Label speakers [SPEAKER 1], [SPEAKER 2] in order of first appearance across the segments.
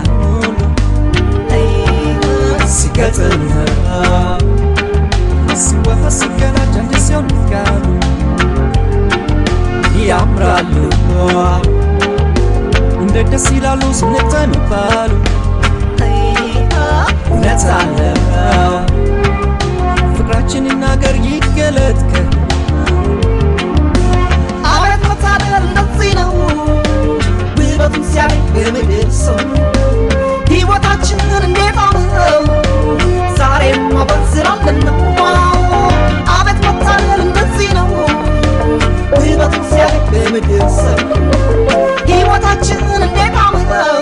[SPEAKER 1] ሁሉ ሲገጥም ሲዋሃድ ሲቀናጅ አንድ ሲሆን ቃሉ ያምራሉ፣ እንዴት ደስ ይላሉ ስንተሚባሉ። እውነት አለው ፍቅራችን ይናገር ይገለጥ።
[SPEAKER 2] አቤት መታደል እንደዚህ ነው፣ ውበቱን ሲያገኝ በምድር ሰው። ሕይወታችንን እንዴት አምረው፣ ዛሬም አብረን ስላለን ነው። አቤት መታደል እንደዚህ ነው፣ ውበቱን ሲያገኝ በምድር ሰው። ሕይወታችንን እንዴት አምረው፣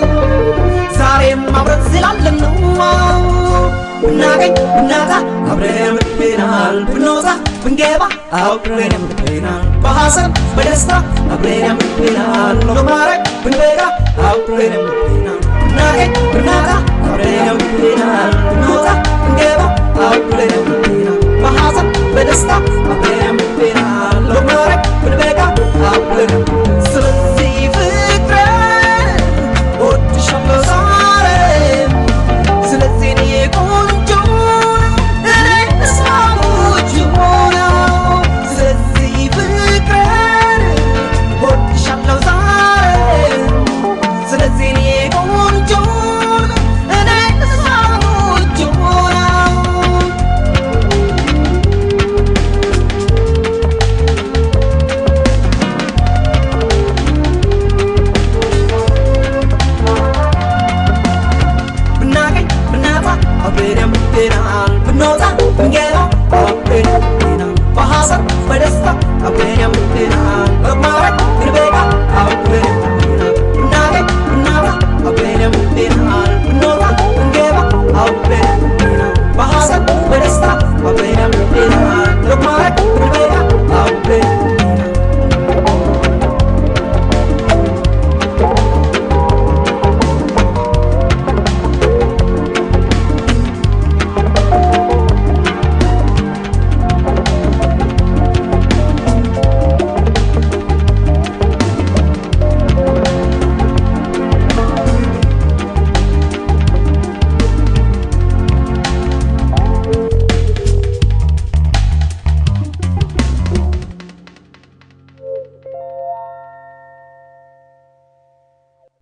[SPEAKER 2] ዛሬም አብረን ስላለን ነው። ብናገኝ ብናጣ
[SPEAKER 1] አብረን ያምርብናል፣ ብንወጣ ብንገባ አብረን ያምርብናል፣ በሐዘን በደስታ አብረን ያምርብናል፣ ለማድረግ ብንበቃ አብረን ያምርብናል። ብናገኝ ብናጣ አብረን ያምርብናል፣ ብንወጣ ብንገባ አብረን ያምርብናል፣ በሐዘን በደስታ አብረን ያምርብናል፣ ለማድረግ ብንበቃ አብረን።
[SPEAKER 2] ስለዚህ ፍቅሬ እወድሻለሁ ዛሬም፣ ስለዚህ እኔ ቆንጆ እኔ እስማሞች ሆነው። ስለዚህ ፍቅሬ እወድሻለሁ ዛሬም፣ ስለዚህ እኔ ቆንጆ እኔ እስማሞች ሆነው።
[SPEAKER 1] ብናገኝ ብናጣ አብረን ያምርብናል፣ ብንወጣ ብንገባ አብረን ያምርብናል፣ በሐዘን በደስታ አብረን ያምርብናል፣ በማረግ ብንበቃ አብረን ያምርብናል። ብናገኝ ብናጣ አብረን ያምርብናል፣ ብንወጣ ብንገባ አብረን